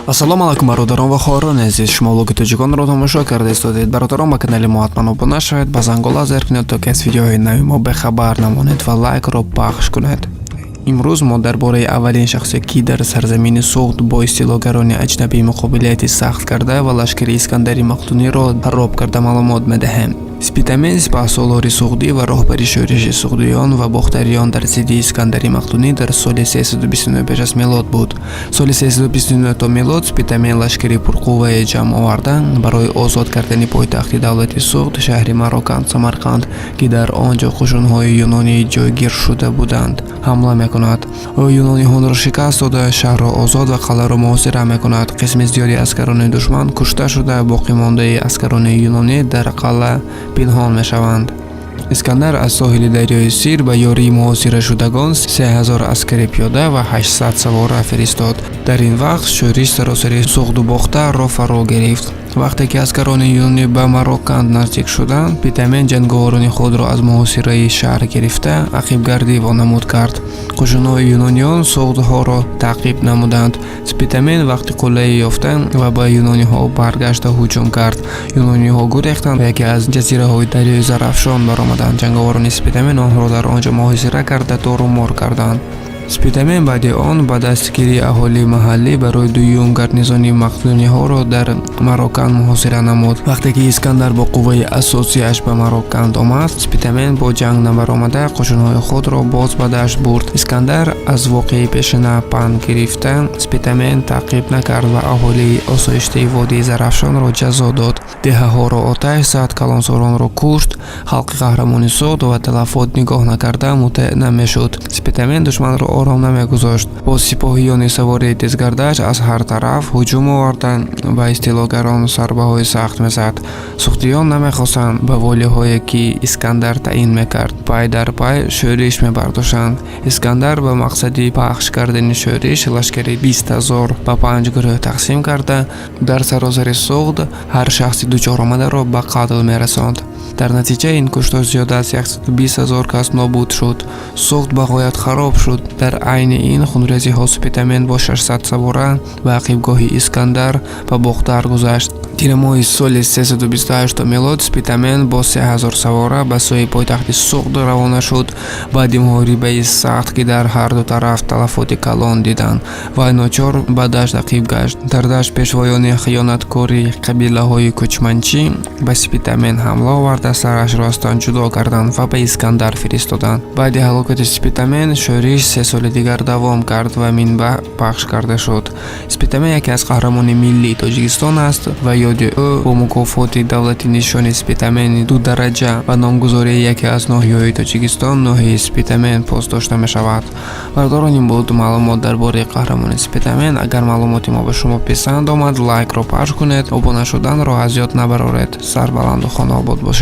Ассалому алайкум, бародарон ва хоҳарони азиз! Шумо влоги тоҷиконро тамошо карда истодед. Бародарон, ба канали мо ҳатман обуна шавед, ба зангола зер кунед, то ки аз видеоҳои нави мо бехабар намонед ва лайкро пахш кунед. Имрӯз мо дар бораи аввалин шахсе, ки дар сарзамини Суғд бо истилогарони аҷнабӣ муқобилияти сахт карда ва лашкари Искандари Мақдуниро хароб карда, маълумот медиҳем. Спитамен сипаҳсолори суғдӣ ва роҳбари шӯриши суғдиён ва бохтариён дар зидди Искандари Мақдунӣ дар соли 329 пеш аз милод буд. Соли 329 то милод Спитамен лашкари пурқуввае ҷамъ оварда, барои озод кардани пойтахти давлати Суғд, шаҳри Мароканд, Самарқанд, ки дар он ҷо қушунҳои юнонӣ ҷойгир шуда буданд, ҳамла мекунад. Ӯ юнониҳонро шикаст дода, шаҳрро озод ва қалъаро муҳосира мекунад. Қисми зиёди аскарони душман кушта шуда, боқимондаи аскарони юнонӣ дар қалъа пинҳон мешаванд. Искандар аз соҳили дарёи Сир ба ёрии муҳосирашудагон 3000 аскари пиёда ва 800 савора фиристод. Дар ин вақт шӯриш саросари Суғду Бохтарро фаро гирифт. Вақте ки аскарони юнонӣ ба Мароканд наздик шуданд, Спитамен ҷанговарони худро аз муҳосираи шаҳр гирифта, ақибгардӣ вонамуд кард. Қушунҳои юнониён суғдҳоро таъқиб намуданд. Спитамен вақти қуллае ёфта ва ба юнониҳо баргашта ҳуҷум кард. Юнониҳо гурехтанд ва яке аз ҷазираҳои дарёи Зарафшон баромаданд. Ҷанговарони Спитамен онҳоро дар он ҷо муҳосира карда, торумор карданд. Спитамен баъди он ба дастгирии аҳолии маҳаллӣ барои дуюм гарнизони мақдуниҳоро дар Мароканд муҳосира намуд. Вақте ки Искандар бо қувваи асосиаш ба Мароканд омад, Спитамен бо ҷанг набаромада, қушунҳои худро боз ба дашт бурд. Искандар аз воқеаи пешина панд гирифта, Спитамен таъқиб накард ва аҳолии осоиштаи водии Зарафшонро ҷазо дод, деҳаҳоро оташ зад, калонсолонро кушт. Халқи қаҳрамони Суғд ба талафот нигоҳ накарда, мутеъ намешуд. Спитамен душманро ором намегузошт. Бо сипоҳиёни савори тезгардаш аз ҳар тараф ҳуҷум оварда, ба истилогарон зарбаҳои сахт мезад. Суғдиён намехостанд ба волиҳое, ки Искандар таъин мекард, пай дар пай шӯриш мебардоштанд. Искандар ба мақсади пахш кардани шӯриш лашкари 20 000 ба панҷ гурӯҳ тақсим карда, дар саросари Суғд ҳар шахси дучоромадаро ба қатл мерасонд. Дар натиҷаи ин куштор зиёда аз 120 000 кас нобуд шуд. Суғд ба ғоят хароб шуд. Дар айни ин хунрезиҳо Спитамен бо 600 савора ба ақибгоҳи Искандар ба Бохтар гузашт. Тирамоҳи соли 328 милод Спитамен бо 3000 савора ба сӯи пойтахти Суғд равона шуд. Баъди муҳорибаи сахт, ки дар ҳарду тараф талафоти калон диданд, вай ночор ба дашт ақиб гашт. Дар дашт пешвоёни хиёнаткори қабилаҳои кӯчманчӣ ба Спитамен ҳамла оварда, сарашро аз тан ҷудо карданд ва ба Искандар фиристоданд. Баъди ҳалокати Спитамен шӯриш 3 соли дигар давом кард ва минбаъд пахш карда шуд. Спитамен яке аз қаҳрамони миллии Тоҷикистон аст ва ёди ӯ бо мукофоти давлати Нишони Спитамени ду дараҷа ва номгузории яке аз ноҳияҳои Тоҷикистон, ноҳияи Спитамен, посдошта мешавад. Бародарон, ин буд маълумот дар бораи қаҳрамони Спитамен. Агар маълумоти мо ба шумо писанд омад, лайкро пахш кунед, обуна шуданро аз ёд набароред. Сарбаланду хонаобод бошед.